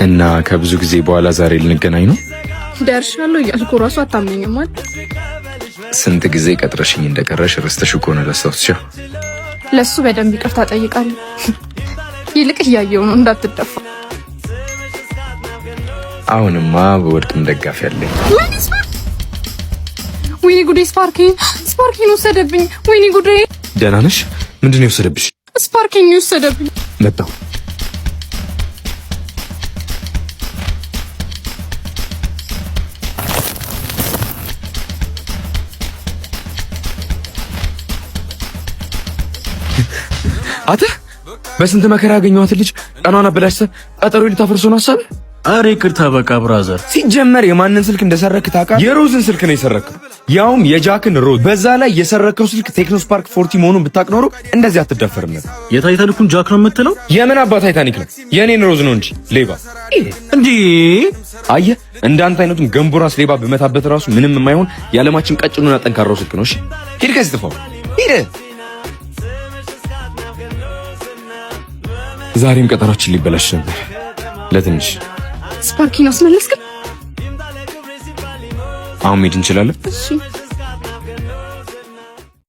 እና ከብዙ ጊዜ በኋላ ዛሬ ልንገናኝ ነው። ደርሻለሁ እያልኩ እራሱ አታምነኝም አይደል? ስንት ጊዜ ቀጥረሽኝ እንደቀረሽ ረስተሽ እኮ ነው ረሳሁት። ለእሱ በደንብ ይቅርታ ጠይቃለሁ። ይልቅ እያየው ነው እንዳትደፋ። አሁንማ በወድቅም ደጋፊ አለኝ። ወይኔ ጉዴ! ስፓርኬን ስፓርኬን ወሰደብኝ። ወይኔ ጉዴ! ደህና ነሽ? ምንድን ነው የወሰደብሽ? ስፓርኬን ወሰደብኝ። መጣሁ። አተ በስንት መከራ ያገኘኋትን ልጅ ቀኗን አበላሽተህ ቀጠሮ ልታፈርሶ ነው ሀሳብህ? አሬ ይቅርታ በቃ brother። ሲጀመር የማንን ስልክ እንደሰረክ ታውቃለህ? የሮዝን ስልክ ነው የሰረከው፣ ያውም የጃክን ሮዝ። በዛ ላይ የሰረከው ስልክ ቴክኖ ስፓርክ 40 መሆኑን ብታውቅ ኖሮ እንደዚህ አትዳፈርም ነበር። የታይታኒኩን ጃክ ነው የምትለው? የምን አባ ታይታኒክ ነው? የኔን ሮዝ ነው እንጂ ሌባ። እንዴ አየህ፣ እንዳንተ አይነቱን ገንቦ ራስ ሌባ በመታበት ራሱ ምንም የማይሆን የዓለማችን ቀጭኑና ጠንካራው ስልክ ነው። እሺ ሂድ ከዚህ ጥፋው፣ ሂድ። ዛሬም ቀጠሯችን ሊበላሽ ነበር ለትንሽ። ስፓርኪን አስመለስክ? አሁን መሄድ እንችላለን። እሺ።